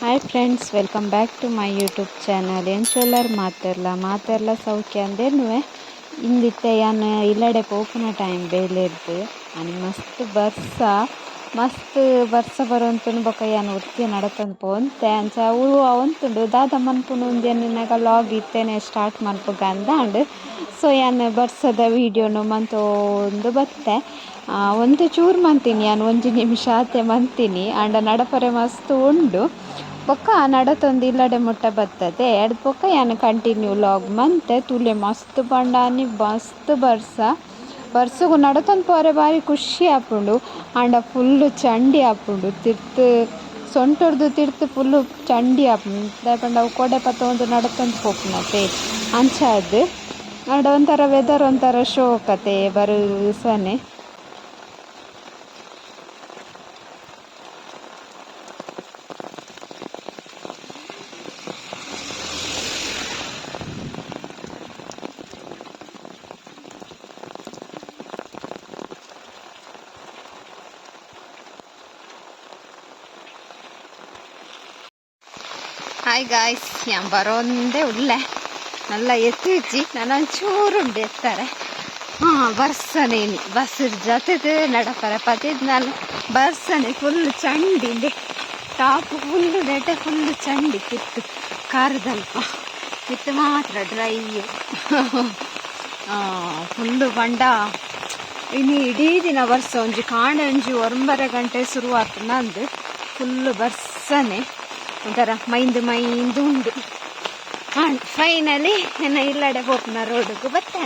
Hi friends, welcome back to my YouTube channel. ಎಂಚೊಲ್ಲರ್ ಮಾತೆರ್ಲ ಮಾತೆರ್ಲ ಸೌಖ್ಯ ಅಂದೇನುವೆ. ಇಂದಿತ್ತೆ ಯಾನ್ ಇಲ್ಲಡೆ ಪೋಪುನ ಟೈಮ್ ಬೇಲೆರ್ದ್ ಆನಿ ಮಸ್ತ್ ಬರ್ಸ ಮಸ್ತ್ ಬರ್ಸ ಬರೊಂತುಂಡು. ಬೊಕ ಯಾನ್ ಒರ್ತಿ ನಡತೊಂದು ಪೋಂತೆ ಅಂಚ ಅವು ಆವೊಂತುಂಡು ದಾದ ಮನ್ಪುನು ಉಂದೆನ್ ಲಾಗ್ ಇತ್ತೆನೆ ಸ್ಟಾರ್ಟ್ ಮನ್ಪುಗ ಅಂದಾಂಡ್. ಸೊ ಯಾನ್ ಬರ್ಸದ ವೀಡಿಯೋನು ಮಂತೊಂದು ಬತ್ತೆ. ಒಂತೆ ಚೂರು ಮಂತೀನಿ ಯಾನ್, ಒಂಜಿ ನಿಮಿಷ ಆತೆ ಮಂತೀನಿ. ಆಂಡ ನಡಪರೆ ಮಸ್ತ್ ಉಂಡು. ಬೊಕ್ಕ ನಡತೊಂದು ಇಲ್ಲಡೆ ಮುಟ್ಟ ಬತ್ತದೆ ಎಡ್ದ್ ಬೊಕ್ಕ ಯಾನ್ ಕಂಟಿನ್ಯೂ ಲಾಗ್ ಮಂತೆ. ತೂಲೆ ಮಸ್ತ್ ಪಂಡ ಆನಿ ಮಸ್ತ್ ಬರ್ಸ ಬರ್ಸಗು ನಡತೊಂದು ಪೋರೆ ಬಾರಿ ಖುಷಿ ಆಪುಂಡು. ಆಂಡ ಫುಲ್ಲು ಚಂಡಿ ಆಪುಂಡು, ತಿರ್ತ್ ಸೊಂಟೊರ್ದು ತಿರ್ತ್ ಫುಲ್ಲು ಚಂಡಿ ಆಪುಂಡು. ದಾಯೆ ಪಂಡ ಅವು ಕೊಡೆ ಪತ್ತೊಂದು ನಡತೊಂದು ಪೋಪುನತೆ ಅಂಚಾದ್. ಆಂಡ ಒಂಥರ ವೆದರ್ ಒಂಥರ ಶೋಕತೆ ಬರುಸನೆ. ಹಾಯ್ ಗಾಯ್ಸ್, ಯಾನ್ ಬರೋಂದೇ ಉಲ್ಲೆ ನಲ್ಲ ಎತ್ತಿಜ್ಜಿ, ನಾನು ಒಂಚೂರುಂಡು ಎತ್ತಾರೆ. ಹಾಂ, ಬರ್ಸನೇನಿ ಬಸ್ ಜೊತೆದು ನಡಪರೆ ಪತಿದ್ನಲ್ಲ ಬರ್ಸನೆ ಫುಲ್ ಚಂಡಿ ಇಂದೆ ಟಾಪ್ ಫುಲ್ ನೆಟೆ ಫುಲ್ ಚಂಡಿ ಕಿತ್ತು ಕಾರದಲ್ಪ ಮಿತ್ತು ಮಾತ್ರ ಡ್ರೈ ಫುಲ್ಲು ಪಂಡ. ಇನಿ ಇಡೀ ದಿನ ಬರ್ಸ ಒಂಜಿ ಕಾಂಡೆ ಒಂಜಿ 9 ಗಂಟೆ ಶುರು ಆತು ನಂದು. ಫುಲ್ಲು ಬರ್ಸನೆ ಒಂಥರ ಮೈಂದು ಮೈಂದು ಉಂಡು. ಫೈನಲಿ ಎನ್ನ ಇಲ್ಲಡೆ ಪೋಪುನ ರೋಡ್ಗ್ ಬತ್ತೆ.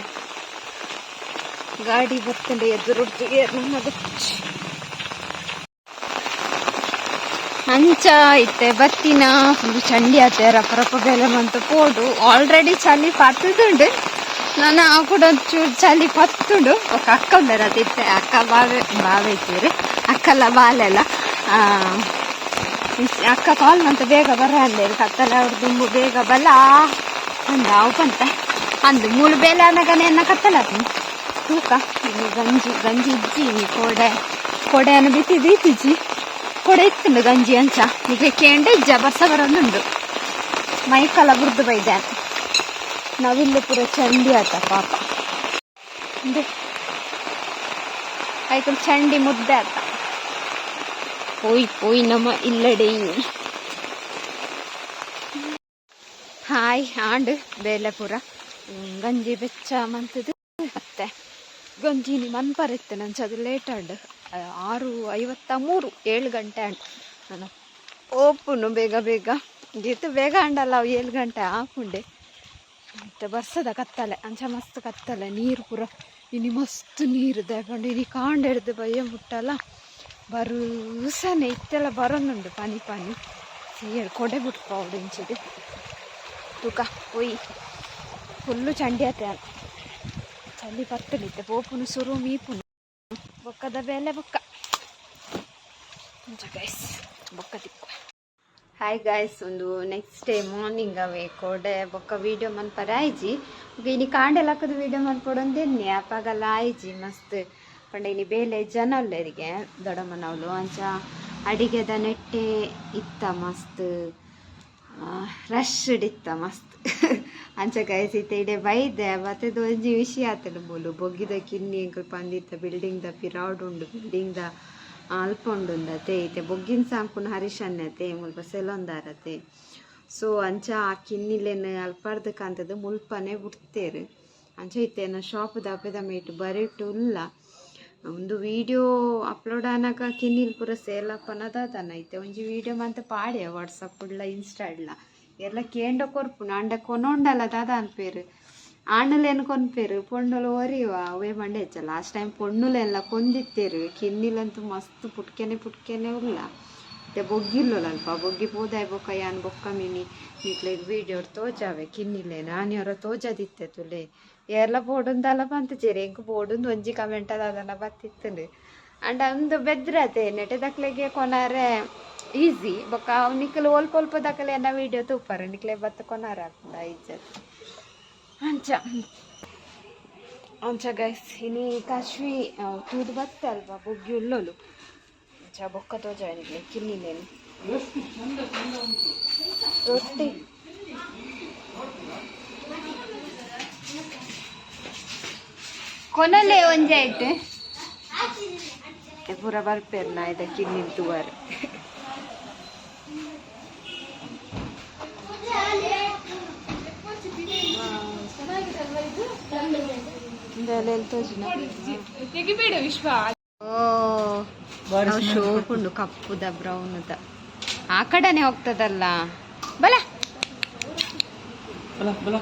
ಗಾಡಿ ಬತ್ತಂಡೆ ಎದುರು ನಮ್ಮದು. ಅಂಚ ಇತ್ತೆ ಬತ್ತಿನ ಫುಲ್ ಚಂಡಿ ಆತೆ. ರಪ ರಪ ಬೇಲೆ ಮಂತು ಪೋಡು. ಆಲ್ರೆಡಿ ಚಳಿ ಪತ್ತುದುಂಡು, ನಾನು ಕೂಡ ಒಂಚೂರು ಚಳಿ ಪತ್ತುಂಡು. ಬೊಕ್ಕ ಅಕ್ಕ ಉಲ್ಲೆರ್ ಇತ್ತೆ, ಅಕ್ಕ ಬಾವೆ ಬಾವೆ ಇತ್ತೀರು, ಅಕ್ಕಲ್ಲ ಬಾಲೆಲ್ಲ. ಅಕ್ಕ ಕಾಲ್ ಮಂತ ಬೇಗ ಬರ ಅಂದೇರು, ಕತ್ತಲೆ ಅವ್ರು ದುಂಬು ಬೇಗ ಬಲ್ಲ ಅಂದ. ಅವು ಪಂತೆ ಅಂದು ಮೂಲು ಬೇಲೆ ಅನ್ನಗನೆ ಎನ್ನ ಕತ್ತಲ ತೂಕ. ಇನ್ನು ಗಂಜಿ ಗಂಜಿ ಇಜ್ಜಿ. ಇನಿ ಕೋಡೆ ಕೊಡೆಯನ್ನು ಬಿತ್ತಿ ದೀತಿಜ್ಜಿ, ಕೊಡೆ ಇತ್ತುಂಡು ಗಂಜಿ. ಅಂಚ ಈಗ ಕೇಂಡೆ ಇಜ್ಜ, ಬರ್ಸ ಬರೋದುಂಡು. ಮೈಕಲ ಬುರ್ದು ಬೈದೆ. ನಾವಿಲ್ಲಿ ಪೂರ ಚಂಡಿ ಆತ ಪಾಪ. ಆಯ್ತು, ಚಂಡಿ ಮುದ್ದೆ ಆತ. ಪೋಯ್ ಪೋಯ್ ನಮ್ಮ ಇಲ್ಲಡೆ. ಹಾಯ್ ಆಂಡ್ ಬೇಲೆ ಪೂರ ಗಂಜಿ ಬೆಚ್ಚ ಮಂತದು. ಮತ್ತೆ ಗಂಜಿನಿ ಮನ್ಪರಿತ್ತೆ ನಂಚ ಅದು ಲೇಟ್ ಆಂಡ್. 6:53, 7 ಗಂಟೆ ಆಂಡ್. ನಾನು ಓಪುನು ಬೇಗ ಬೇಗ ಗೀತು ಬೇಗ ಅಂಡಲ್ಲ, ಅವು 7 ಗಂಟೆ ಆಪುಂಡೆ. ಮತ್ತೆ ಬರ್ಸದ ಕತ್ತಲೆ ಅಂಚ ಮಸ್ತ್ ಕತ್ತಲೆ. ನೀರು ಪೂರ ಇನಿ ಮಸ್ತ್ ನೀರು ದಾಯೆ ಇನಿ ಕಾಂಡ ಹಿಡ್ದು ಬಯ್ಯ ಮುಟ್ಟಲ್ಲ ಬರುಸನೆ ಇತ್ತೆಲ್ಲ ಬರೋನುಂಡು ಪನಿ ಪನಿ. ಸೀಯಡ್ ಕೊಡೆ ಬಿಟ್ಕೋಡು ಇಂಚಿಗೆ ತೂಕ. ಒಯ್ ಫುಲ್ಲು ಚಂಡಿ ಆತೆ, ಚಂಡಿ ಪತ್ತಲಿತ್ತೆ. ಪೋಪುನು ಸುರು ಮೀಪುನು ಬೊಕ್ಕದ ಬೇಲೆ ಬೊಕ್ಕ. ಅಂಚ ಗೈಸ್, ಬೊಕ್ಕ ತಿಕ್ಕು. ಹಾಯ್ ಗಾಯ್ಸ್, ಒಂದು ನೆಕ್ಸ್ಟ್ ಡೇ ಮಾರ್ನಿಂಗ್ ಅವೇ. ಕೋಡೆ ಬೊಕ್ಕ ವೀಡಿಯೋ ಮನ್ಪರೆ ಆಯ್ಜಿ. ಇನಿ ಕಾಂಡೆ ಲಕ್ಕದ ವೀಡಿಯೋ ಮನ್ಪೊಡೊಂದೆನ್ನಿ ಅಪಗಲ ಆಯ್ಜಿ. ಮಸ್ತ್ ಪಂಡ ಇನಿ ಬೇಲೆ ಜನ ಉಲ್ಲೆರಿಗೆ ದೊಡ್ಡಮ್ಮನವಳು. ಅಂಚ ಅಡಿಗೆದ ನೆಟ್ಟೆ ಇತ್ತ, ಮಸ್ತ್ ರಶ್ ಇತ್ತ ಮಸ್ತ್. ಅಂಚ ಗೈಸ್, ಇತ್ತೆ ಇಡೆ ಬೈದೆ ಬತ್ತದ ಒಂಜಿ ವಿಷಯ ಆತಂಡು. ಮೂಲು ಬೊಗ್ಗಿದ ಕಿನ್ನಿ ಎಂಕುಲು ಪಂದಿತ್ತ ಬಿಲ್ಡಿಂಗ್ ದ ಪಿರಾವುಡು ಉಂಡು, ಬಿಲ್ಡಿಂಗ್ ದ ಅಲ್ಪ ಉಂಡುಂದತೆ. ಇತ್ತೆ ಬೊಗ್ಗಿನ ಸಾಂಕುನ ಹರೀಶಣ್ಣತೆ ಮುಲ್ಪ ಸೆಲೊಂದಾರತೆ. ಸೊ ಅಂಚ ಆ ಕಿನ್ನಿಲೆನ್ ಅಲ್ಪರ್ದ್ ಕಾಂತದ ಮುಲ್ಪನೆ ಬುಡ್ತೇರು. ಅಂಚ ಇತ್ತೆ ಶಾಪ್ ದಾಪೆದ ಮೇಟ್ ಬರಿಟ್ ಉಲ್ಲ. ಒಂದು ವಿಡಿಯೋ ಅಪ್ಲೋಡ್ ಆನಗ ಕಿನ್ನಿಲ್ ಪೂರ ಸೇಲ್ ಅಪ್ಪನದಾದನ. ಇತ್ತೆ ಒಂಜಿ ವಿಡಿಯೋ ಮಂತ ಪಾಡ್ಯ ವಾಟ್ಸಪ್ ಉಡ್ಲ ಇನ್ಸ್ಟಾ ಇಡ್ಲ ಎಲ್ಲ ಕೇಂಡ ಕೊರ್ಪುನು. ಅಂಡ ಕೊನೊಂಡಲ ದಾದ ಅನ್ಪೇರು, ಆಣುಲೇನು ಕೊನ್ಪೇರು, ಪೊಣ್ಣುಲು ಒರಿಯುವ ಅವೇ ಮಂಡೆ ಹೆಚ್ಚ. Last time ಪೊಣ್ಣುಲೆಲ್ಲ ಕೊಂದಿತ್ತೇರು. ಕಿನ್ನಿಲಂತೂ ಮಸ್ತ್ ಪುಟ್ಕೆನೆ ಪುಟ್ಕೆನೆ ಉಲ್ಲ. ಇತ್ತೆ ಬೊಗ್ಗಿಲ್ಲೊಲ್ಲ ಅಲ್ಪ ಬೊಗ್ಗಿ ಪೋದಾಯ್ ಬೊಕ್ಕ ಯಾನ್ ಬೊಕ್ಕ ಮಿನಿ ನಿಕ್ಲೆಗ್ ವೀಡಿಯೋ ತೋಜಾವೆ ಕಿನ್ನಿಲೇನು. ಆನಿಯೊರ ತೋಜದಿತ್ತೆ ತುಲೆ. ಏರ್ಲ ಪೋಡುಂದಲ ಪಂತುಜೆರ್. ಎಂಕ್ ಪೋಡುಂದು ಒಂಜಿ ಕಮೆಂಟ್ ದಾದನ ಬತ್ತಿತ್ತುಂಡು. ಅಂಡ ಉಂದು ಬೆದ್ರತೆ ನೆಟೆ ದಕ್ಲೆಗೆ ಕೊನಾರೆ ಈಸಿ. ಬೊಕ್ಕ ಅವು ನಿಕುಲು ಒಲ್ಪ ಒಲ್ಪ ದಕಲೆ ಎನ್ನ ವೀಡಿಯೋ ತೂಪರ್, ನಿಕ್ಲೆ ಬತ್ತ ಕೊನಾರೆ ಆಪುಂಡ ಇಜ್ಜತ್. ಅಂಚ ಅಂಚ ಗೈಸ್, ಇನಿ ಕಾಶ್ವಿ ತೂದು ಬತ್ತೆ ಅಲ್ವಾ ಬೊಗ್ಗಿ ಉಲ್ಲೋಲು. ಅಂಚ ಬೊಕ್ಕ ತೋಜಾವೆ ನಿಕ್ಲೆ ಕಿನ್ನಿಲೇನು. ರೊಟ್ಟಿ ಕೊನಲೆ ಒಂಜೆ ಆಯ್ತು ಪೂರ ಬರ್ಪೇರ್ ನಾ ಇದ ಕಿನ್ನಿನ್ ತುವರ್. ತೆಗಿಬೇಡ ವಿಶ್ವ. ಓ, ಶೋಕುಂಡು ಕಪ್ಪುದ ಬ್ರೌನ್ದ ಆ ಕಡೆನೆ ಹೋಗ್ತದಲ್ಲ ಬಲ. ಬಲ ಬಲ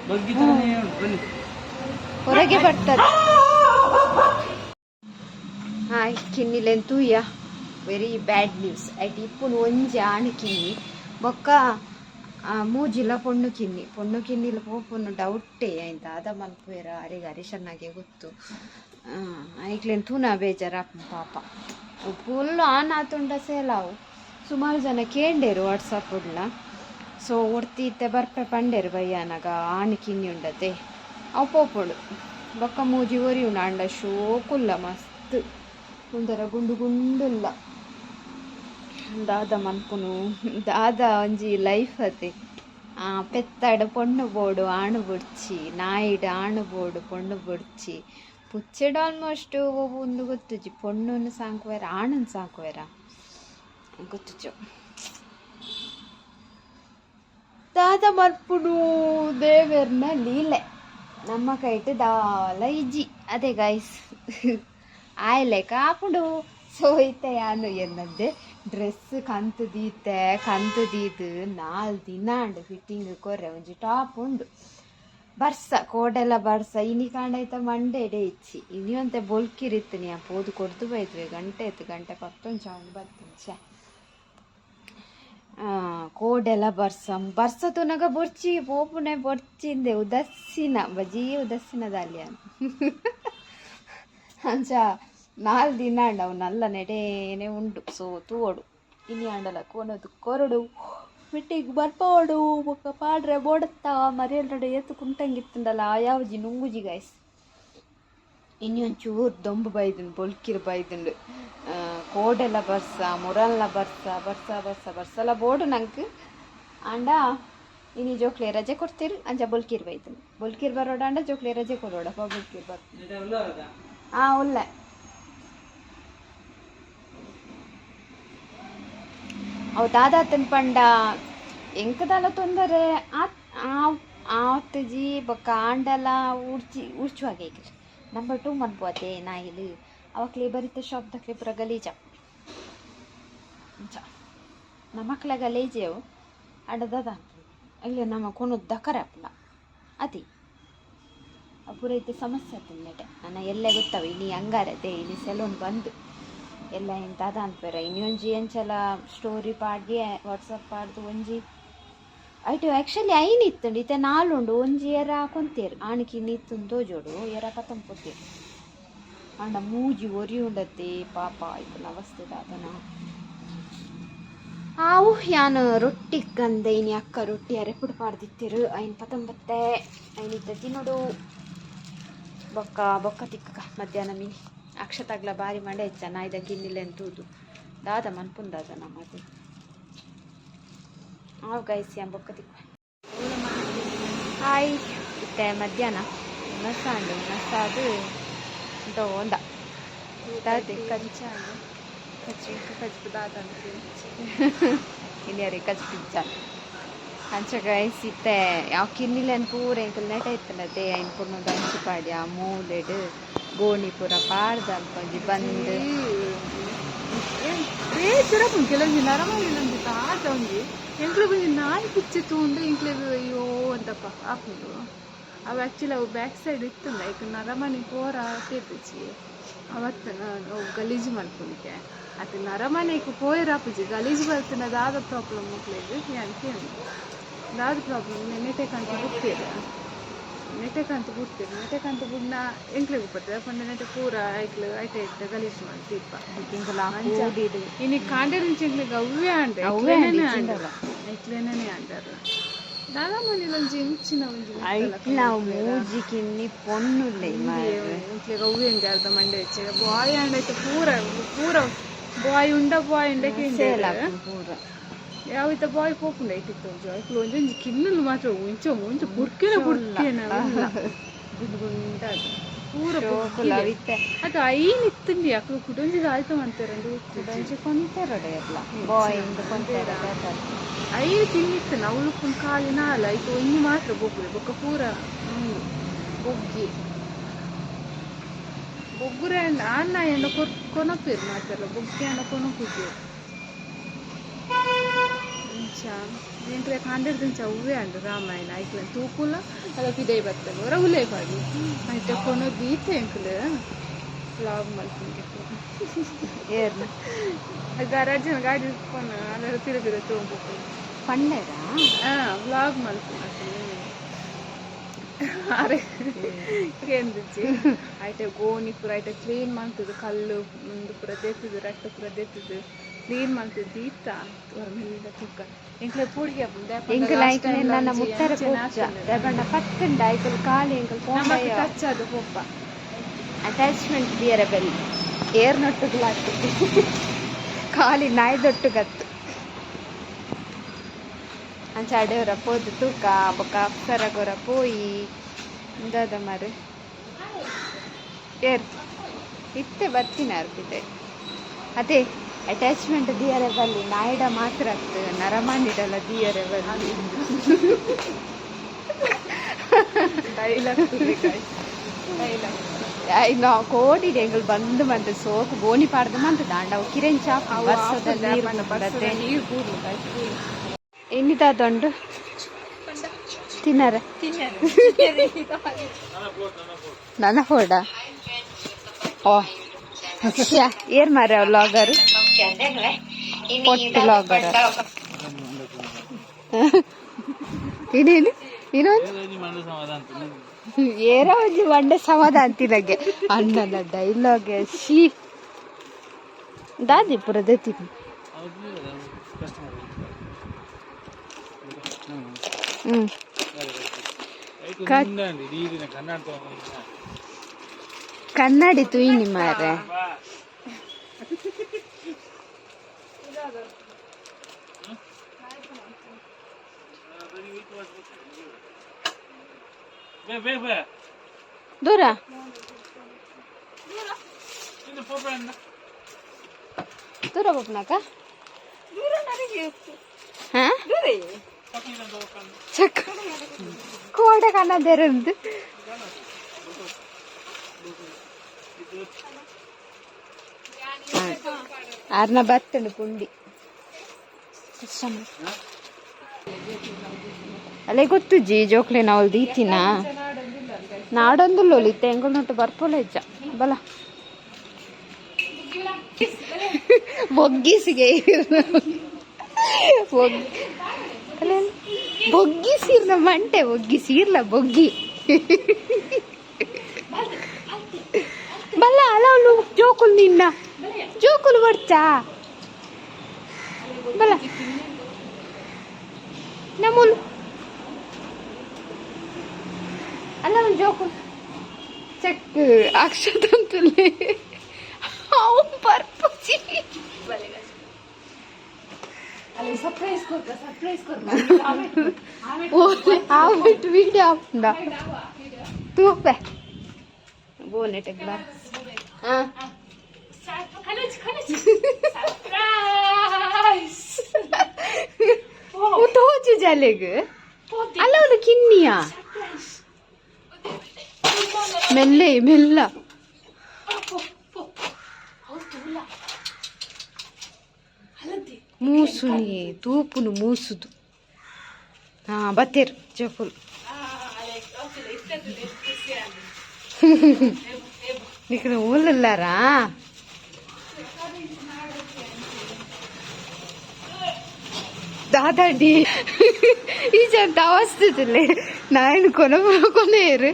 ಬಗ್ಗಿ ತರನೇ ಉಂಟು, ಬನ್ನಿ. ಹೊರಗೆ ಬರ್ತದೆ. ಹಾಯ್ ಕಿನ್ನಿಲೆಂತೂಯ, ವೆರಿ ಬ್ಯಾಡ್ ನ್ಯೂಸ್. ಐಟ್ ಇಪ್ಪುನು ಒಂಜಿ ಆಣು ಕಿನ್ನಿ ಬೊಕ್ಕ ಮೂಜಿಲ ಪೊಣ್ಣು ಕಿನ್ನಿ. ಪೊಣ್ಣು ಕಿನ್ನಿಲ ಪೋಪುನು ಡೌಟೇ. ಐನ್ ದಾದ ಮಲ್ಪುವೆರ ಅರೆಗ್ ಹರೀಶಣ್ಣಗೆ ಗೊತ್ತು. ಐಕ್ಲೆನ್ ತೂನ ಬೇಜಾರಾಪುಂಡು ಪಾಪ. ಫುಲ್ ಆನ್ ಆತುಂಡ ಸೇಲಾವು. ಸುಮಾರು ಜನ ಕೇಂಡೇರು ವಾಟ್ಸಪ್ ಉಡ್ಲ. ಸೊ ಒರ್ತಿ ಇತ್ತೆ ಬರ್ಪೆ ಪಂಡೇರು ಬಯ್ಯಾನಗ ಆಣ್ ಕಿನ್ನಿ ಉಂಡತೆ ಅವು ಪೋಪುಂಡು. ಬೊಕ್ಕ ಮೂಜಿ ಒರಿ ಉಂಡು. ಆಂಡ ಶೋಕುಲ್ಲ ಮಸ್ತ್ ಒಂಥರ ಗುಂಡು ಗುಂಡುಲ್ಲ. ದಾದ ಮನ್ಪುನು, ದಾದ ಒಂಜಿ ಲೈಫ್ ಅತೆ. ಪೆತ್ತಡ್ ಪೊಣ್ಣು ಬೋಡು ಆಣು ಬೊಡ್ಚಿ, ನಾಯಿಡ್ ಆಣು ಬೋಡು ಪೊಣ್ಣು ಬೊಡ್ಚಿ, ಪುಚ್ಚೆಡ್ ಆಲ್ಮೋಸ್ಟ್ ಒವ್ವು ಗೊತ್ತುಜಿ. ಪೊಣ್ಣುನು ಸಾಂಕುವೆರ ಆಣನ್ ಸಾಂಕುವೆರ ಗೊತ್ತುಜು. ದಾದ ಮಲ್ಪುನು, ದೇವೆರ್ನ ಲೀಲೆ, ನಮ್ಮ ಕೈಟ್ ದಾಲ ಇಜ್ಜಿ. ಅದೇ ಗೈಸ್, ಆಯ್ಲೆ ಆಪುಂಡು. ಸೊ ಇತ್ತೆ ಯಾನು ಎನ್ನಂದೆ ಡ್ರೆಸ್ ಕಂತು ದೀತೆ. ಕಂತು ದೀದ್ ನಾಲ್ ದಿನ ಆಂಡ್ ಫಿಟ್ಟಿಂಗ್ ಕೊರ್ರೆ. ಒಂಜಿ ಟಾಪ್ ಉಂಡು. ಬರ್ಸ ಕೋಡೆಲ ಬರ್ಸ ಇನಿ ಕಾಂಡೈತ ಮಂಡೆ ಎಡೆ ಇಚ್ಚಿ. ಇನಿ ಒಂತೆ ಬೊಲ್ಕಿರಿತ್ತು. ನೀ ಪೋದು ಕೊರ್ದು ಬೈದ್ವೆ. ಗಂಟೆ ಆಯ್ತು, ಗಂಟೆ ಪತ್ತೊಂಜಿ ಅವ್ನು ಬತ್ತುಂಚೆ. ಕೋಡೆಲ ಬರ್ಸ ಬರ್ಸ ತೂನಗ ಬೊರ್ಚಿ ಪೋಪುನೆ ಬೊರ್ಚಿಂದೆ ಉದಸ್ಸಿನ ಬಜೀ ಉದಸ್ಸಿನ ದಾಲ್ಯಾನ್. ಅಂಚ ನಾಲ್ ದಿನ ಆಂಡ ಅವು ನಲ್ಲ ನೆಡೇನೆ ಉಂಡು. ಸೊ ತೂವೊಡು, ಇನಿ ಆಂಡಲ ಕೊನೊದು ಕೊರಡು, ಫಿಟ್ಟಿಂಗ್ ಬರ್ಪೋಡು. ಬೊಕ್ಕ ಪಾಡ್ರೆ ಬೋಡತ್ತ ಮರಿಯಲ್ರಡೆ ಏತು ಕುಂಟಂಗಿತ್ತುಂಡಲ ಯಾವುಜಿ ನುಂಗುಜಿ ಗೈಸ್. ಇನಿ ಒಂಚೂರು ದೊಂಬು ಬೈದುಂಡು, ಬೊಲ್ಕಿರು ಬೈದುಂಡು. ಕೋಡೆಲ ಬರ್ಸ ಮುರಲ್ಲ ಬರ್ಸ ಬರ್ಸ ಬರ್ಸ ಬರ್ಸಲ ಬೋಡು ನಂಕ್. ಆಂಡ ಇನಿ ಜೋಕ್ಲೆ ರಜೆ ಕೊಡ್ತೀರು, ಅಂಚ ಬೊಲ್ಕಿರು ಬೈದುಂಡು. ಬೊಲ್ಕಿರು ಬರೋಡ ಅಂಡ ಜೋಕ್ಲೆ ರಜೆ ಕೊಡೋಡಪ್ಪ ಬೊಲ್ಕಿರು ಬರ್. ಆ ಉಲ್ಲೆ ಅವು ದಾದಾತನ್ ಪಂಡ ಎಂಕದಾಲ ತೊಂದರೆ ಆತ್ ಆತುಜಿ. ಬೊಕ್ಕ ಆಂಡಲ ಉರ್ಚಿ ಉರ್ಚುವಾಗ ಏಕ್ರಿ ನಂಬರ್ 2 ಮನ್ಪುವತೆ ನಾಯಿಲು ಅವಕ್ಲೆ ಬರಿತ ಶಾಪ್ ದಕ್ಲೆ ಪೂರ ಗಲೀಜ. ಅಂಚ ನಮಕ್ಲ ಗಲೀಜೆ ಅವು. ಆಂಡ ದಾದ ಇಲ್ಲಿ ನಮ್ಮ ಕೊನೊದು ದಕರೆ ಆಪುಂಡ ಅತಿ ಪೂರ ಇತ್ತೆ ಸಮಸ್ಯೆ ಆತುಂಡು ನೆಟೆ. ನನ ಎಲ್ಲೆ ಗೊತ್ತವ ಇನಿ ಅಂಗಾರತೆ ಇನಿ ಸೆಲೂನ್ ಬಂದ್ ಎಲ್ಲ ಎಂತ ದಾದ ಅನ್ಪೆರ. ಇನಿ ಒಂಜಿ ಎಂಚಲ ಸ್ಟೋರಿ ಪಾಡ್ಗೆ ವಾಟ್ಸಪ್ ಪಾಡ್ದು ಒಂಜಿ ಐಟು ಆ್ಯಕ್ಚುಲಿ ಐನ್ ಇತ್ತುಂಡು. ಇತ್ತೆ ನಾಲ್ ಉಂಡು. ಒಂಜಿ ಏರ ಕೊಂತೇರು ಆಣ್ ಕಿನ್ನಿ ಇತ್ತುಂದು ತೋಜೋಡು ಏರ ಪತ್ತೊಂದು ಪೋತೇರು. ಆಂಡ ಮೂಜಿ ಒರಿ ಉಂಡತ್ತೆ ಪಾಪ ಇಪ್ಪುನ ಅವಸ್ಥೆ ದಾದನ. ಆವು ಯಾನ್ ರೊಟ್ಟಿ ಕಂದೆ. ಇನಿ ಅಕ್ಕ ರೊಟ್ಟಿ ಅರೆಪುಡು ಪಾಡ್ದಿತ್ತೆರು. ಐನ್ ಪತ್ತೊಂಬತ್ತೆ ಐನ್ ಇತ್ತೆ ತಿನ್ನೋಡು. ಬೊಕ್ಕ ಬೊಕ್ಕ ತಿಕ್ಕಕ ಮಧ್ಯಾಹ್ನ ಮಿನಿ. ಅಕ್ಷತಾಗ್ಲ ಬಾರಿ ಮಂಡೆ ಹೆಚ್ಚ ನಾಯ್ದ ಗಿನ್ನಿಲೆನ್ ತೂದು ದಾದ ಮನ್ಪುನ್ ದಾದ ನಮ್ಮದು. ಆವು ಗೈಸ್, ಯಾನ್ ಬೊಕ್ಕ ತಿಕ್ಕ. ಹಾಯ್, ಇತ್ತೆ ಮಧ್ಯಾಹ್ನ ಉಣಸಾಂಡು. ಉಣಸಾದು ಒಂದ ದಾದೆ ಕಜ್ಜಿ ಕಜ್ಪು ದಾದ ಇನ್ಯಾರಿ ಕಜ್ಪಿಜ್ಜ. ಅಂಚ ಗೈಸ್, ಇತ್ತೆ ಯಾವ ಕಿನ್ನಿಲೆನ್ ಪೂರ ಎಂಕುಲು ನೆಟ ಇತ್ತುಂಡತೆ ಐನ್ ಪೊಣ್ಣುದ ಅಂಚಿ ಪಾಡಿ ಆ ಮೂಲೆಡ್ ಗೋಣಿ ಪೂರ ಪಾಡ್ದ್ ಅಲ್ಪ ಒಂಜಿ ಬಂದ್. ಬೇಜಾರಾಪುಂಡು ಕೆಲವೊಂಜಿ ನರಮಾನಿ ಒಂಜಿ ತಾತ ಒಂಜಿ ಎಂಕ್ಲೆಗ್ ಒಂಜಿ ನಾಯಿ ಪುಚ್ಚೆ ತೂಂಡ ಎಂಕ್ಲೆಗ್ ಅಯ್ಯೋ ಅಂತಪ್ಪ ಆಪುಂಡು. ಅವು ಆ್ಯಕ್ಚುಲಿ ಅವು ಬ್ಯಾಕ್ ಸೈಡ್ ಇತ್ತುಂಡ ಐಕ್ ನರಮನಿ ಪೋರ ತಿರ್ದಿಚಿ ಅವತ್ತನ ಅವು ಗಲೀಜು ಮಲ್ಪುನಿಕೆ ಅತ್ ನರಮನೆಗ್ ಪೋಯೆರ್ ಆಪುಜಿ. ಗಲೀಜು ಬಲ್ತುಂಡ ದಾದ ಪ್ರಾಬ್ಲಮ್ ಮೊಕ್ಲೆಗ್ ಯಾನ್ ಕೇನುನೆ. ದಾದ ಪ್ರಾಬ್ಲಮ್? ನೆಟೆ ಕಂತ್ ಬುಡ್ಪೆರ್, ನೆಟೆ ಕಂತ್ ಬುಡ್ಪೆರ್. ನೆಟೆ ಕಂತ್ ಬುಡ್ನ ಎಂಕ್ಲೆಗ್ ಬರ್ತದೆ ಪಂಡ ನೆಟೆ ಪೂರ ಐಕ್ಲು ಐಟೆ ಐಟೆ ಗಲೀಜು ಮಲ್ತಿಪ್ಪ. ಅಂಚ ಇನಿ ಕಾಂಡೆದಿಂಚ ಎಂಕ್ಲೆಗ್ ಅವ್ವೇ ಆಂಡ್. ಅವ್ವೇ ಆಂಡ್. ಐಕ್ಲೆನೇ ಆಂಡ್. ಇಜ್ಜಿಂಡಲ. ಐಕ್ಲೆನೇ ಆಂಡರ್ ದಾದ ಮನಿಲೊಂಜಿ ಇಂಚಿನ ಒಂಜಿ ಐಟ್ಲ ಮೂಜಿ ಕಿನ್ನಿ ಪೊಣ್ಣುಲ್ಲೆ ಮಾರ್ರೆ. ಎಂಕ್ಲೆಗ್ ಅವ್ವೇ ಒಂಜಿ ಅರ್ಧ ಮಂಡೆ ಹೆಚ್ಚ. ಬಾಯ್ ಆಂಡ್ ಐತ ಪೂರ ಪೂರ ಬಾಯ್ ಉಂಡ ಬಾಯ್ ಉಂಡ. ಸೇಲ್ ಪೂರ. ಯಾವ ಬಾಯ್ ಪೋಪುಂಡ ಐಟಿತ್ತು ಐಕ್ಲು ಒಂಜೊಂಜಿ ಕಿನ್ನುಲು ಮಾತ್ರ ಒಂಚ ಒಂಚ ಬುರ್ಕೆನ ಬುರ್ಕೆನ ಗುಂಡು ಗುಂಡಾದ್ ಪೂರ. ಶೋಕುಲ ಇತ್ತೆ. ಅದು ಐನ್ ಇತ್ತುಂಡಿ ಅಕ್ಲು ಕುಡೊಂಜಿ ದಾಯ್ತ ಮಂತೆರಂದು. ಕುಡೊಂಜಿ ಕೊಂತೆರಡೆ ಎಲ್ಲ ಬಾಯ್ ಇಂದು ಕೊಂತೆರ. ಐನ್ ತಿನ್ನಿತ್ತು ಅವ್ಲು ಖಾಲಿ ನಾಲ್ ಐಕ್ ಒಂಜಿ ಮಾತ್ರ ಬೊಗ್ಗುಲೆ ಬೊಕ್ಕ ಪೂರ ಉಂದು ಬೊಗ್ಗಿ ಬೊಗ್ಗುರೆ. ಆನ್ನ ಎಂಡ ಕೊನಪೇರು ಮಾತೆಲ್ಲ ಬೊಗ್ಗೆ ಅಂಡ ಕೊನಪುಜೆರ್. ಇಂಚ ಎಂಕ್ಲೆ ಕಾಂಡೆರ್ದಿಂಚ ಅವ್ವೇ ಅಂಡು ರಾಮಾಯಣ. ಐಕ್ಲೆನ್ ತೂಪುಲ ಅದ ಪಿದೈ ಬತ್ತಲ್ಲ ಒರ ಉಲೈ ಪಾಡಿ ಐತ ಕೊನೊ ದೀತೆ ಎಂಕ್ಲು ವ್ಲಾಗ್ ಮಲ್ಪುಂಗೆ. ಏರ್ನ? ಗರಾಜಿನ ಗಾಡಿ ಇಟ್ಕೊಂಡು ಅದರ ಪಿರ ಪಿರ ತಗೊಂಡು. ಪಂಡೆರಾ? ಹಾ, ವ್ಲಾಗ್ ಮಲ್ಪುನ. ಅರೆ ಕೇಂದಿಜ್ಜಿ. ಐತೆ ಗೋಣಿ ಪೂರ ಐತೆ ಕ್ಲೀನ್ ಮಲ್ತದು, ಕಲ್ಲು ಉಂದು ಪೂರ ದೆತ್ತದು, ರಟ್ಟ ಪೂರ ದೆತ್ತದು ಕ್ಲೀನ್ ಮಲ್ತದು ದೀತ ಮೆಲ್ಲ ತೂಕ ಎಂಕ್ಲೆ ಪೋಡಿಗೆ. ಎಂಕಲ್ ಐಕ್ಲೆ ನನ್ನ ಮುತ್ತರ ಪೂಜ ದಬಂಡ ಪತ್ತಂಡ ಐಕಲ್ ಖಾಲಿ ಎಂಕಲ್. ನಮಕ್ ಟಚ್ ಅದು ಪೊಪ್ಪ. ಅಟ್ಯಾಚ್ಮೆಂಟ್ ದಿಯರ ಬೆಲ್ ಏರ್ ನೊಟ್ಟುಗ್ಲಾತು ಖಾಲಿ ನಾಯ್ದೊಟ್ಟುಗತ್ತು. ಅಂಚ ಅಡೆಯವರ ಪೋದು ತೂಕ ಬೊಕ್ಕ ಅಪ್ಸರಗೊರ ಪೋಯಿ ಇಂದಾದ ಮಾರೆ. ಏರ್ ಇತ್ತೆ ಬರ್ತೀನಿ ಅರ್ಪಿದೆ. ಅದೇ ಅಟ್ಯಾಚ್ಮೆಂಟ್ ದಿಯರೆ ಬಲ್ಲಿ ನಾಯಿಡ ಮಾತ್ರ ಅತ್ತು ನರಮಾನಿಡಲ ದಿಯರೆ ಬಲ್ಲಿ. Dialogue dialogue. ನಾವು ಕೋಡಿಡ್ ಎಂಕಲ್ ಬಂದು ಮಂತ್ ಸೋಕು ಗೋಣಿ ಪಾಡ್ದು ಮಂತ್ ದಾಂಡ ಅವು ಕಿರೆಂಚ ಬರ್ಸದ ನೀರು ಬರ್ತದೆ. ನೀರು ಕೂಡ್ಲು. ಎನ್ನಿದಾದುಂಡು ತಿನ್ನರೆ ನನ್ನ ಫೋಡ. ಓ ಶ್ಯಾ, ಏರ್ ಮಾರೆ ವ್ಲಾಗರ್ ಪೊಟ್ಟು ವ್ಲಾಗರ್ ಇನ್ನೇನು ಇನ್ನೊಂದು ಏರೋ ಒಂಜಿ ಮಂಡೆ ಸಮಾಧಾನ ತಿನಗೆ ಅಣ್ಣನ ಡೈಲಾಗ್. She ದಾದಿ ಪೂರ ದೆತ್ತಿ. ಹ್ಮ್. ಕನ್ನಡಿ ತುಯ್ನಿ ಮಾರೆ. ದೂರ ದೂರ ಪೋಪುನಕ. ಹಾ ಚಕ್ಕ ಕೋಡೆ ಕನ್ನದೇರಂದು. ಅರ್ನ ಬತ್ತಂಡು ಪುಂಡಿ ಕಸ್ಟಮರ್ ಅಲ್ಲೇ ಗೊತ್ತು ಜಿ ಜೋಕ್ಲೆ ನಾವು ದೀತಿನ ನಾಡೊಂದು ಇತ್ತೆ ಎಂಕಲ್ ನೊಟ್ಟು ಬರ್ಪೋಲ ಇಜ್ಜ ಬಲ ಬೊಗ್ಗಿಸಿಗೆ ಬೊಗ್ಗಿ ಸೀರ್ನ ಮಂಟೆ ಬೊಗ್ಗಿ ಸೀರ್ಲ ಬೊಗ್ಗಿ ಬಲ್ಲ ಅಲ್ಲ ಅವಳು ಜೋಕುಲು ನಿನ್ನ ಜೋಕುಲು ಬರ್ಚಾ ಬಲ್ಲ ನಮ್ಮೂಲು ಅಲ್ಲ ಒಂದು ಜೋಕುಲು ಚೆಕ್ ಅಕ್ಷತಂತುಲೆ ಅವು ಬರ್ಪುಜಿ. ಸರ್ಪ್ರೈಸ್ ಕೊರ್ಪ, ಸರ್ಪ್ರೈಸ್ ಕೊರ್ಪ. ಆವಿಟ್ ವಿಡಿಯೋ ಆಪುಂಡ ತೂಪೆ ಬೋನೆಟ್ ಗ್ಲಾಸ್. ಹಾ. ಸರ್ಪ್ರೈಸ್. ತೋಜು ಜಾಲೆಗ್ ಅಲ್ಲ ಒಂದು ಕಿನ್ನಿಯ ಮೆಲ್ಲೆ ಮೆಲ್ಲ. ಮೂಸುನಿ ತೂಪುನು ಮೂಸುದು. ಹಾ ಬತ್ತೇರು ಜೋಕುಲು. ನಿಖನ ಊಲಲ್ಲಾರಾ ದಾದಾಡಿ ಈ ಜಂತ ಅವಸ್ಥಿತಿಲ್ಲ ನಾನು ಕೊನ ಕೊನೆಯರು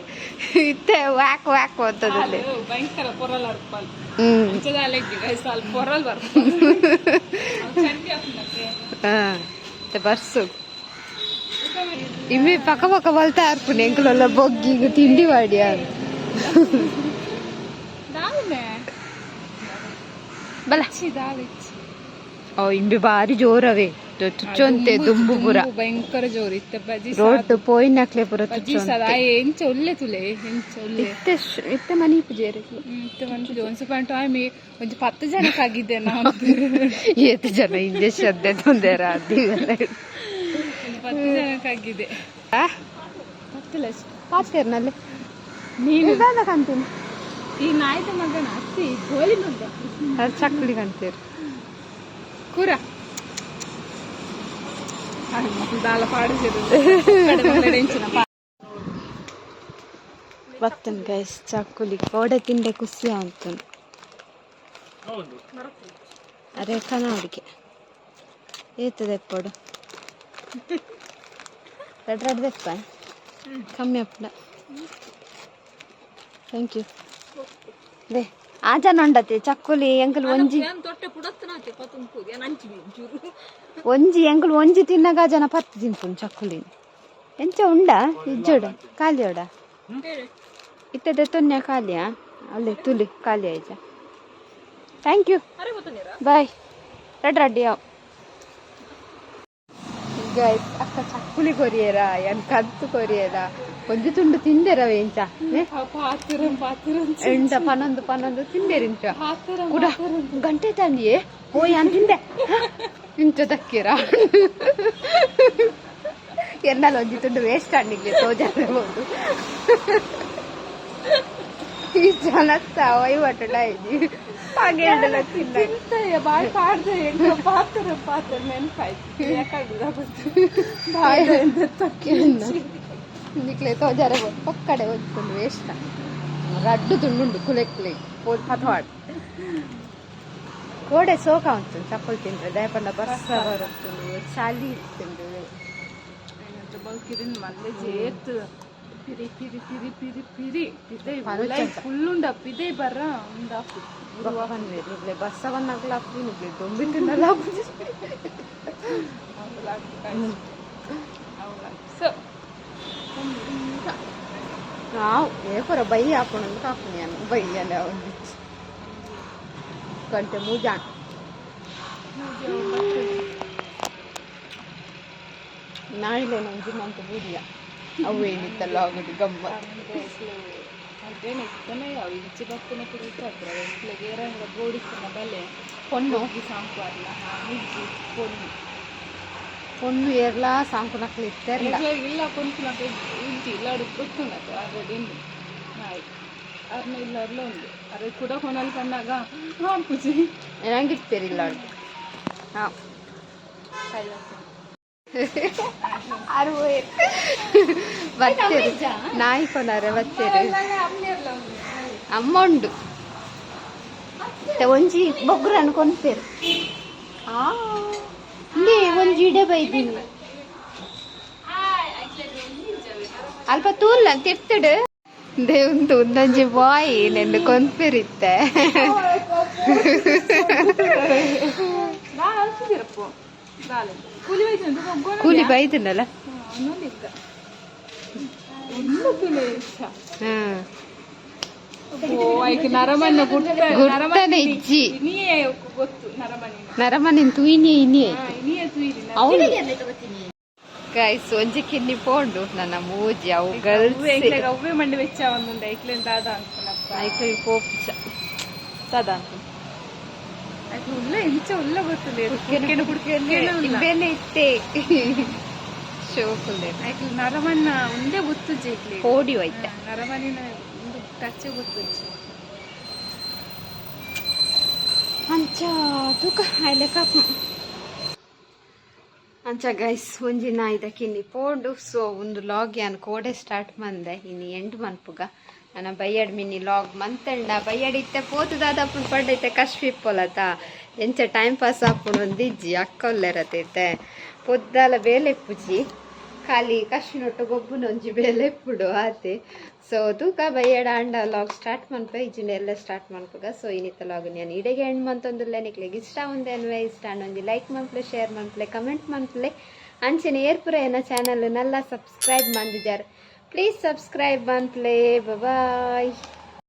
ಇತ್ತೆ ವ್ಯಾಕ್ ವ್ಯಾಕ್ ಅಂತದಲ್ಲಿ. ಭಯಂಕರ ಪೊರಲ್ ಅರ್ಪಲ್. ಹ್ಮ್. ಪೊರಲ್ ಹಾ ಬರ್ಸು ಇಮ್ಮೆ ಪಕ್ಕ ಪಕ್ಕ ಬಲ್ತಾ ಅರ್ಪುಣೆ ಎಂಕಲೆಲ್ಲ ಬೊಗ್ಗಿಗೆ ತಿಂಡಿ ಮಾಡಿ. ದಾನೆ. ಬಲ. ದಾಲ ಇಚ್ಚಿ. ಓ, ಇಂಬಿ ಬಾರಿ ಜೋರವೇ, ತುಚ್ಚೊಂತೆ ದುಂಬು ಪೂರ. ಭಯಂಕರ ಜೋರು ಇತ್ತೆ ಬಜಿ. ರೋಡ್ ಪೋಯಿನಕ್ಲೆ ಪೂರ. ಬಜಿ ಸದ ಎಂಚ ಒಲ್ಲೆ ತುಲೆ, ಎಂಚ ಒಲ್ಲೆ. ಇತ್ತೆ ಇತ್ತೆ ಮನಿ ಪೂಜೆರ್. ಇತ್ತೆ ಮನ್ಪುಜಿ. ಒಂಜಿ ಪಾಯಿಂಟ್ ಆಮಿ ಒಂಜಿ 10 ಜನಕ್ಕಾಗಿದ್ದೆ ನಾನು. ಏತ್ ಜನ ಇಂಜೆಕ್ಷನ್ ತೊಂದರೆ. ಒಂದು 10 ಜನಕ್ಕಾಗಿದೆ. 10 ಲಕ್ಷ. ಪಾತೇರ್ನಲ್ಲಿ. ನೀನು ದಾದ ಕಾಣ್ತೀನಿ. ಈ ನಾಯ್ದ ಮಗನ ಅತ್ತಿ ಗೋಲಿ ಮಗ. ಅದು ಚಕ್ಕುಲಿ ಕಾಣ್ತೀರಿ. ಕೂರ ದಾಲ ಪಾಡಿಸಿರು. ಬರ್ತೇನೆ ಗೈಸ್. ಚಕ್ಕುಲಿ ಕೋಡೆ ತಿಂಡೆ, ಖುಷಿ ಆಗ್ತದೆ. ಅರೆ ಕನ್ನಡಿಗೆ ಏತದೆ ಎಪ್ಪಡು ರಡ್ ರಡ್ ದೆಪ್ಪ ಕಮ್ಮಿ ಅಪ್ಪಡ. Thank you. They ಆ ಜನ ಉಂಡತೆ ಚಕ್ಕುಲಿ ಎಂಕಲ್ ಒಂಜಿ ಒಂಜಿ, ಎಂಕಲ್ ಒಂಜಿ ತಿನ್ನಗ ಆ ಜನ 10 ತಿನ್ಪುನು ಚಕ್ಕುಲಿ. ಎಂಚ ಉಂಡ ಇಜ್ಜೋಡ ಖಾಲಿಯೋಡ ಇತ್ತದ ತೊನ್ಯ ಖಾಲಿಯಾ ಅಲ್ಲೇ ತುಲಿ ಖಾಲಿ ಆಯ್ತ. Thank you, bye. ರಡ್ ರಡ್ಡಿ ಯಾವ ಗೈಸ್, ಅಕ್ಕ ಚಕ್ಕುಲಿ ಕೊರಿಯರ, ಎನ್ ಕದ್ದು ಕೊರಿಯರ, ಒಂಜಿ ತುಂಡು ತಿಂದೆರವ ಎಂಚ? ಪಾತ್ರ ಪಾತ್ರ. ಎಂಟ ಪನ್ನೊಂದು ಪನ್ನೊಂದು ತಿಂದೆರಿಂಚ. ಪಾತ್ರ. ಕುಡ ಗಂಟೆ ತಂದಿಯೇ ಓಯ್ ಅನ್ ತಿಂದೆ ಇಂಚ ದಕ್ಕಿರ. ಎನ್ನಲ್ಲ ಒಂಜಿ ತುಂಡು ವೇಸ್ಟ್ ಅಂಡಿಗೆ ತೋಜಾರಬಹುದು. ಈ ಜನತ್ತ ವಹಿವಾಟುಲ ಇದ್ದಿ ಹಾಗೆ ತಿನ್ನ. ತಿಂತಯ್ಯ ಬಾಯ್ ಪಾಡ್ದೆ ಎಂಕ ಪಾತ್ರ ಪಾತ್ರ ನೆನಪಾಯ್ತು, ಯಾಕಾಗುದ ಗೊತ್ತು ಬಾಯ್. ನಿಕ್ಲೆ ತೋಜಾರೆ ಪಕ್ಕಡೆ ಒಂಜಿ ತುಂಡು ವೇಸ್ಟ್. ರಡ್ಡು ತುಂಡುಂಡು ಕುಲೆ ಕುಲೆ ಪಥವಾಡ್ ಕೋಡೆ ಸೋಕ ಉಂಟು. ಚಪ್ಪಲ್ ತಿಂದ್ರೆ ದಯಪಂಡ ಬರ್ಸ ಬರುತ್ತುಂಡು, ಚಳಿ ಇತ್ತುಂಡು. ಕಿರಿನ್ ಮಲ್ಲೆ ಜೇತ್ ಪಿರಿ ಪಿರಿ ಪಿರಿ ಪಿರಿ ಪಿರಿ ಪಿದೈ ಫುಲ್ ಉಂಡ ಪಿದೈ ಬರ್ರ ಉಂಡಾಪು. ನಿಗ್ಲೆ ಬರ್ಸ ಬಂದಾಗಲ ಅಪ್ಪು ನಿಗ್ಲೆ ದೊಂಬಿ ತಿನ್ನಲ್ಲ. ಸೊ ನಾವು ಏಪರ ಬೈ ಹಾಕೊಂಡು ಕಾಪುನಿ ಅನ್ನ ಬೈಯಲ್ಲ ಒಂದು ಗಂಟೆ ಮೂಜಾನ್. ನಾಯಿಲೆ ನಂಜಿ ಮಂತ ಬೂದಿಯ ಅವು ಏನಿತ್ತಲ್ಲ ಆಗುದು ಗಮ್ಮತ್. ಅದೇನೆ ಇತ್ತನೆ ಅವು ಇಂಚಿ ಬತ್ತನೆ ಕುಡಿತಾರೆ. ಎಂಕ್ಲೆಗ್ ಏರಂಗ ಬೋಡಿತ್ತನ ಬಲೆ. ಪೊಣ್ಣು. ಸಾಂಕು ಅಲ್ಲ ಇಜ್ಜಿ ಪೊಣ್ಣು. ಪೊಣ್ಣು ಏರ್ಲಾ ಸಾಂಕು ನಕ್ಲು ಇತ್ತೆರ್ಲ. ಇಲ್ಲ, ಪೊನ್ಪುನಕ ಇಜ್ಜಿ ಇಲ್ಲ. ಗೊತ್ತುಂಡತ ಆಲ್ರೆಡಿ ಇನ್ನು ನಾಯಿ ಅರ್ನ ಇಲ್ಲ ಅರ್ಲ ಉಂಡು ಅರೆ ಕೂಡ ಕೊನಲ್ ಪಣ್ಣಾಗ ಹಾಪುಜಿ. ನಂಗಿರ್ತೀರಿಲ್ಲ ಉಂಟು ಹಾಂ ಅರು ಬರ್ತೇರು ನಾಯಿ ಕೊನಾರೆ ಬರ್ತೇರು. ಅಮ್ಮ ಉಂಡು. ಮತ್ತೆ ಒಂಜಿ ಬೊಗ್ರನ್ ಕೊನ್ಪೇರು. ಆ ಇಂದೇ ಒಂಜಿ ಇಡೆ ಬೈದಿನಿ. ಅಲ್ಪ ತೂಲ್ಲ ತಿರ್ತಡು ದೇವಂತು ಒಂದೊಂಜಿ ಬಾಯಿ ನೆಂದು ಕೊನ್ಪೇರಿತ್ತೆ. ನಾನು ಅನ್ಸಿದಿರಪ್ಪ ದಾಲೆ ಕೂಲಿ ಬೈತಂದು. ಕೂಲಿ ಬೈದನಲ್ಲ. ಒಂದು ತುಲೆ ಇಷ್ಟ. ಹ್ಮ್. ಓ ಐಕ್ ನರಮನ್ನ ಗುರ್ತ. ಗುರ್ತನೆ ಇಜ್ಜಿ. ಇನಿಯೇ ಗೊತ್ತು ನರಮನಿ. ನರಮನಿನ್ ತೂಯಿನಿ ಇನಿ. ಇನಿಯೇ ತುಯಿರಿ. ಅವನು ಗೈಸ್ ಒಂಜಿ ಕಿನ್ನಿ ಪೋಂಡು ನನ್ನ ಮೂಜಿ ಅವು ಗರ್ಲ್ಸ್. ಅವ್ವೆ ಮಂಡಿ ವೆಚ್ಚ ಒಂದೊಂದು ಐಕ್ಲೇನ್ ದಾದ ಅನ್ಪುನಪ್ಪ. ಐಕ್ಲು ಪೋಪುಚ ದಾದ. ಐಕ್ಲು ಉಲ್ಲ ಇಂಚ ಉಲ್ಲ ಗೊತ್ತಿಲ್ಲ ಕುಡ್ಕೆನು ಕುಡ್ಕೆನು. ಬೇಲೆ ಇತ್ತೆ ಶೋಕುಂದೆ. ಐಕ್ಲು ನರಮನ್ನ ಒಂದೇ ಗೊತ್ತುಜ್ಜಿ ಐಕ್ಲೆ. ಪೋಡಿ ಹೋಯ್ತ. ನರಮನಿನ ಒಂದು ಟಚ್ ಗೊತ್ತುಜ್ಜಿ. ಅಂಚ ತೂಕ ಆಯ್ಲೆ ಕಾಪು. ಅಂಚ ಗೈಸ್, ಒಂಜಿ ನಾಯಿದ ಕಿನ್ನಿ ಪೋಂಡು. ಸೊ ಒಂದು ಲಾಗ್ ಯಾನ್ ಕೋಡೆ ಸ್ಟಾರ್ಟ್ ಮಂದೆ, ಇನಿ ಎಂಡ್ ಮನ್ಪುಗ. ನನ್ನ ಬೈಯಡ್ ಮಿನಿ ಲಾಗ್ ಮಂತಂಡ ಬೈಯಡ್ ಇತ್ತೆ ಪೋತು ದಾದಪ್ಪುಂಡು ಪಂಡೈತೆ ಕಶ್ವಿ ಪೊಲತ ಎಂಚ ಟೈಮ್ ಪಾಸ್ ಆಪುಂಡು ಒಂದಿಜ್ಜಿ. ಅಕ್ಕೊಲ್ಲೆರತೈತೆ ಪೊದ್ದಾಲ ಬೇಲೆ ಪುಜಿ, ಖಾಲಿ ಕಶ್ವಿನೊಟ್ಟು ಗೊಬ್ಬುನ ಒಂಜಿ ಬೇಲೆ ಇಪ್ಪುಡು ಆತೆ. ಸೊ ತೂಕ ಬೈಯಡ ಅಂಡ ಲಾಗ್ ಸ್ಟಾರ್ಟ್ ಮನ್ಪ ಇಜ್ಜಿಂಡ ಎಲ್ಲ ಸ್ಟಾರ್ಟ್ ಮನ್ಪುಗ. ಸೊ ಇನ್ನಿತ್ತ ಲಾಗ್ ನಾನು ಇಡೆಗೆ ಎಂಡ್ ಮಂತೊಂದುಲ್ಲ. ನಿಕ್ಲೆಗ್ ಇಷ್ಟ ಉಂದೆ ಅನ್ವೆ ಇಷ್ಟ ಅಂಡ ಒಂಜಿ ಲೈಕ್ ಮನ್ಪ್ಲೆ, ಶೇರ್ ಮನ್ಪ್ಲೆ, ಕಮೆಂಟ್ ಮನ್ಪ್ಲೆ. ಅಂಚನೆ ಏರ್ಪುರ ಏನ channel Nalla subscribe ಮಂದಿಜಾರ್, please subscribe ಮನ್ಪ್ಲೆ. Boy.